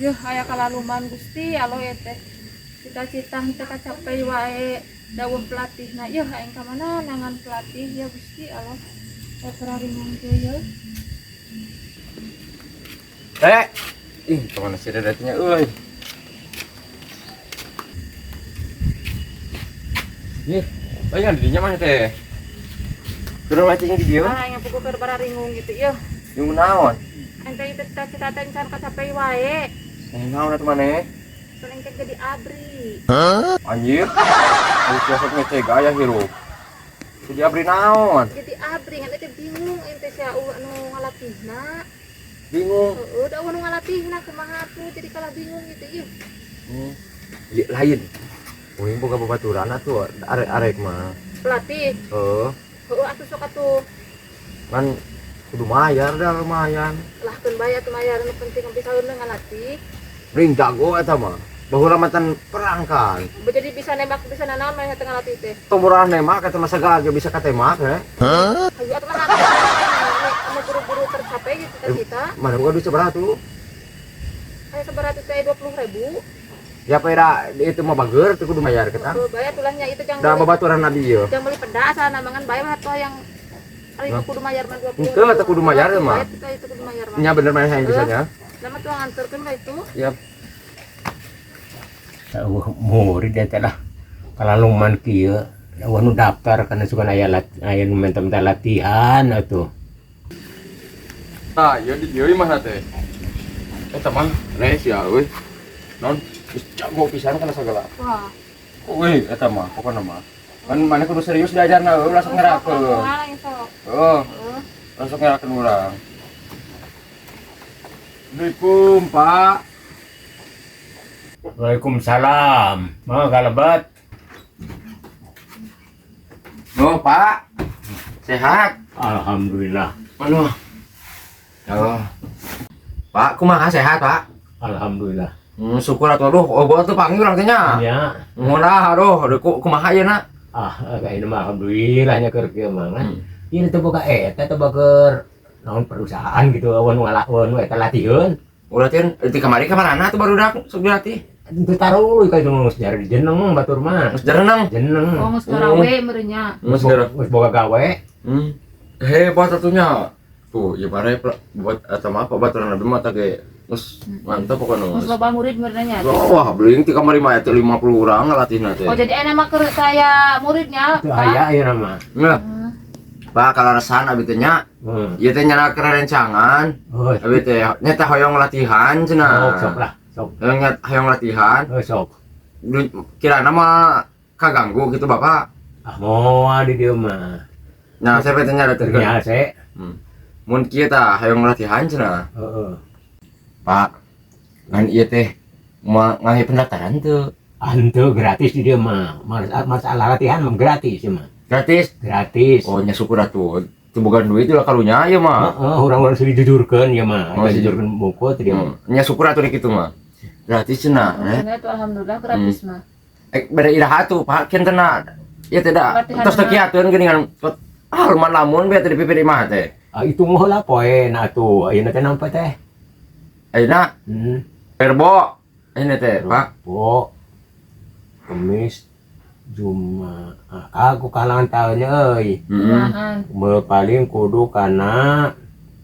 Yeuh, aya kalaluman, Gusti Allah, ya teh. Cita-cita henteu kacapai wae, dawuh pelatihna. Yeuh, aing ka mana neangan pelatih ya, Gusti Allah. Aya kararingan teh yeuh. Eh, ih, kemana sih dedetnya, euy? Ih, banyak di dinya mah teh. Turun macing di dieu. Ah, aing puguh keur bararingung gitu yeuh. Yung naon? Aing teh cita-cita teh can kacapai wae. Eh, naon atuh maneh? Aing teh jadi abri. Anjir. Geus biasa ngece gaya hirup. Jadi abri naon? Jadi abri ngan teh bingung aing teh sia eueuh anu ngalatihna. Bingung. Heeh, da eueuh nu ngalatihna kumaha tuh, jadi kalah bingung gitu yeuh. Lain. Uing boga babaturan atuh arek-arek mah. Pelatih. Heeh. Heeh, atuh sok atuh. Kan kudu mayar dah, lumayan. Lah, keun bae atuh mayar, nu penting bisa ngalatih. Ring jago eta mah. Baheula mantan perang kan. Jadi bisa nembak, bisa nanaon maneh teh ngalatih teh? Tomboran nembak eta mah segala ge bisa katembak ya. Hayu atuh mah, anu buru-buru tercapai gitu cita-cita. Mana boga duit sabaraha tuh? Kayak sabaraha teh, 20.000. Ya peda itu mah bager teu kudu mayar kita. Heeh, bae tulahnya itu jangan Da beli, babaturan nabi ieu. jangan beli peda asal nambangan bae mah tuh yang ari Hah? kudu mayar mah 20. Henteu, teu kudu mayar mah. Bae itu itu kudu mayar mah. Nya bener maneh yang bisanya. Lama tuh nganterkeun ka itu. Yap. Eueuh murid eta lah kalaluman kieu, eueuh nu daftar kana sugan aya aya nu minta-minta latihan atuh. Nah, ieu di dieu mah teh. Eta mah res ya euy. Non, geus jago pisan kana sagala. Wah. Euy, eta mah pokona mah. Kan maneh kudu serius diajarna euy, langsung ngerakeun. Kumaha sok. Heeh, Heeh. langsung ngerakeun urang. Assalamualaikum, Pak. Waalaikumsalam. Mangga kalebat. Oh, Pak. Sehat? Alhamdulillah. Aduh. Oh. Pak, kumaha sehat, Pak? Alhamdulillah. Syukur atuh, aduh, oh tuh panggil urang teh nya. Ya. Murah, aduh, aduh, kumaha ieu na? Ah, kayak ini mah alhamdulillah nya keur kieu mah kan. Ieu teh boga eta teh boga naon perusahaan gitu, awan ngalah awan eta latihan. Ulah teh di kamari kamarana tuh barudak sok dilatih? Itu taruh ka itu geus jari jeneng batur mah. Geus jarenang. Jeneng. Oh, geus ngarawe meureun nya. Geus gara. Geus boga gawe. Hebat atunya. Tuh, ieu pare buat eta mah baturan abdi mah teh ge geus mantap pokoknya. Geus loba murid meureun nya. Wah, beli ti kamari mah eta 50 urang ngalatihna teh. Oh, jadi enak mah keur saya muridnya, Teu Pak. aya ayeuna mah. Nah, Pak, kaleresan abi teh nya. Ieu teh nyana kerencangan. Oh, Abi teh nya teh hoyong latihan cenah. sok sok lah, sok. Hoyong hoyong latihan. Oh, sok. Kirana mah kaganggu gitu, Bapak. Ah, moal di dieu mah. Nah, saya teh nya datengkeun. Nya se. Mun kieu tah hoyong latihan cenah. Heeh. Pak, ngan ieu teh mah ngangge pendaftaran teu? Ah, henteu, gratis di dieu mah. Masalah latihan mah gratis ieu mah. Gratis? Gratis. Oh, nya syukur atuh. Teu boga duit lah karunya ieu mah. Heeh, urang-urang sini jujurkeun ieu mah. Oh, Eta jujurkeun buku teh dia mah. Nya syukur atuh kitu mah. Gratis cenah, eh. Nah, itu alhamdulillah gratis mah. Eh, bere iraha tuh, Pak, kentena. Ya tidak, Latihan tos teu mah. kiatueun geuningan. Ah, lumayan lamun biar teh dipipir imah teh. Ah, itu mah lah poe na atuh. Ayeuna teh nampa teh. Ayeuna Rebo. Ayeuna teh, Pak. Rebo. Kemis, Jumat. Ah, aku kalangan tahunnya euy. Heeh. Me paling kudu kana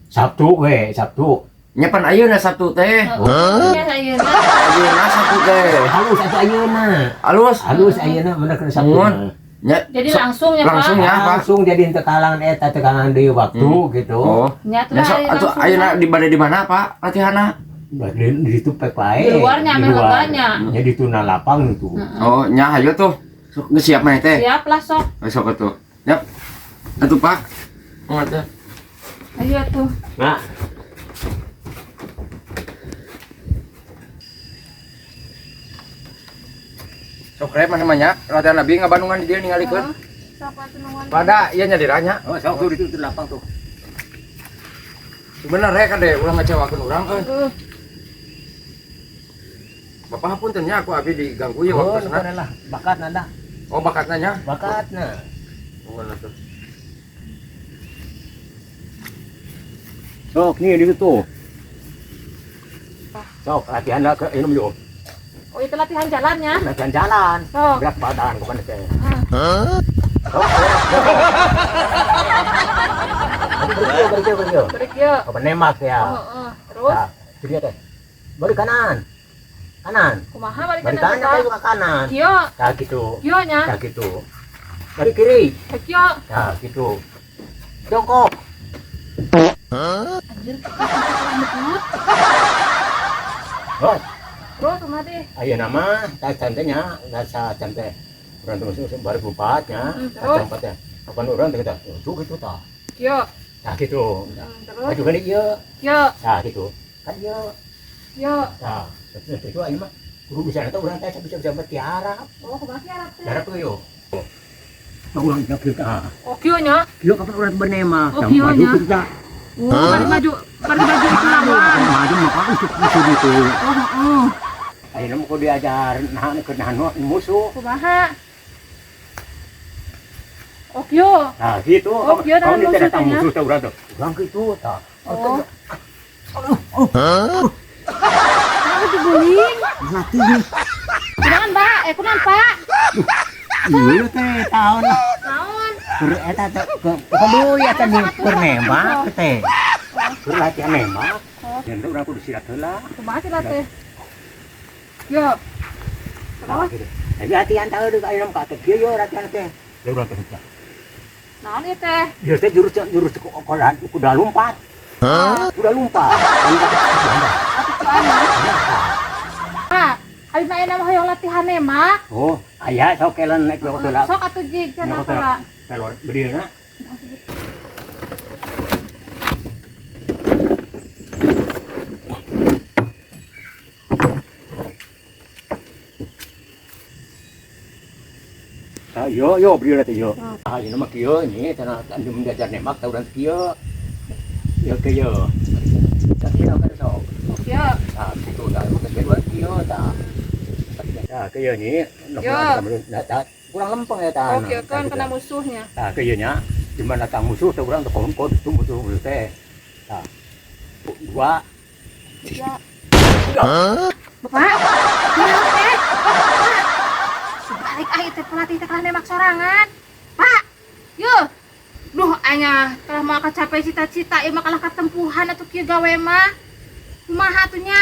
Sabtu we, Sabtu. Nya pan ayeuna Sabtu teh. Heeh. Ayeuna. Ayeuna Sabtu teh. Halus atuh ayeuna. Alus. Halus ayeuna bener kana Sabtu. Mun. Mah. Nya Jadi langsung ya, Pak. Langsung ya, Pak. Langsung jadi teu kalangan eta teu kalangan deui waktu gitu. Oh. Nya tuh Nya sok ayeuna atuh langsung. Ayeuna di bade di mana, Pak? Latihanna? Nah, di situ pek wae. Di luarnya, Di ame luar. leganya. Nya di tuna lapang itu. Oh, nya hayu tuh. Sok geus siap maneh teh. Siap lah sok. Oh, sok atuh. Yap. Atuh, Pak. Oh, atuh. Ayo atuh. Nah, Sok rep mana mah nya? Latihan abi ngabandungan di dieu ningalikeun. Sok atuh nungguan. Pada ieu nya diranya. Oh, sok tuh di situ lapang tuh. Bener ya kan deh, ulah ngecewakeun urang euy. Heeh. Bapak hapunten nya aku abi diganggu ya Oh, waktu sana. lah, bakat nanda. Oh, bakatna nya. Bakatna. Oh, atuh. Sok nih di situ. Tah. Sok latihan lah ke ini yo. Oh, itu latihan jalannya. Latihan jalan. Sok. Berat badan bukan teh. Ah. Sok. Beri beri. Beri kieu. Apa nembak ya? Oh, oh. Terus Nah, jadi teh. Balik kanan. Kanan. Kumaha balik Balik kanan? kanan kayak ke kanan. Kieu. Nah, gitu. Kieu nya. Nah, gitu. Balik kiri. Kieu. Nah, gitu. Jongkok. Anjir, rambut. Oh, Terus kumaha teh? ayo nama, tak cantenya, rasa cante. Urang terus baru bupatnya, Terus? tempatnya. Kapan urang teh kita, tuh gitu tah. Kieu. Nah, gitu. Terus Maju kan ieu. kieu. Nah, gitu. Kan ieu. Kieu. Nah, terus itu ayo mah kudu bisa eta urang teh bisa bisa tiarap. Oh, kumaha tiarap teh? Tiarap tuh yo. Urang nya kieu tah. Oh, kieu nya. Kieu kapan urang benemah? Oh, kieu Maju nya. kieu tah. Oh, bari maju itu lawan. Maju maka usuk musuh gitu. Oh, heeh. Ayeuna mah kudu diajar nahan keur nahan musuh. Kumaha? Oh, kieu. Nah, gitu. Oh, kieu nahan Kamu musuh datang teh nya. musuh teh urang tuh. Urang kitu tah. Oh. Kenapa diguling? Latih. Kunaon, Pak? Eh, kunaon, Pak? Iya teh tahun. Naon? Keur eta teh kudu ya teh keur nembak teh. Keur latihan nembak. Oh, Dan urang kudu silat heula. kumaha sih teh? Yo. Nah, Terus gitu. Tapi latihan tahu deuk ayeuna mah ka kieu yo latihan teh. Lah urang teh. Naon ieu teh? Ieu teh jurus jurus kuda lompat. Kuda lompat. Pak, abi mah enak hoyong latihan nembak. Oh, aya sok kelan naik ke heula. Sok atuh jig cenah heula. Kalau berdiri na. Yo yo berdiri teh yo. Ah, ini mah kieu ini cenah anu mengajar nembak tah urang kieu. Yo kieu. Tah kieu kan sok. Kieu. Tah kitu tah mah kieu kieu tah. Tah kieu ni Yo. Tah kurang lempeng ya tah. Oh, kieu kan kena musuhnya. Tah kieu nya di mana datang musuh teh urang teh kon itu musuh musuh teh. Tah. Dua. Ya. Bapak. Kunaon teh? Pak. Balik ah teh pelatih teh kalah nembak sorangan. Pak. Yo. Duh anya kalah moal kacapai cita-cita ieu mah kalah katempuhan atuh kieu gawe mah. Kumaha atuh nya?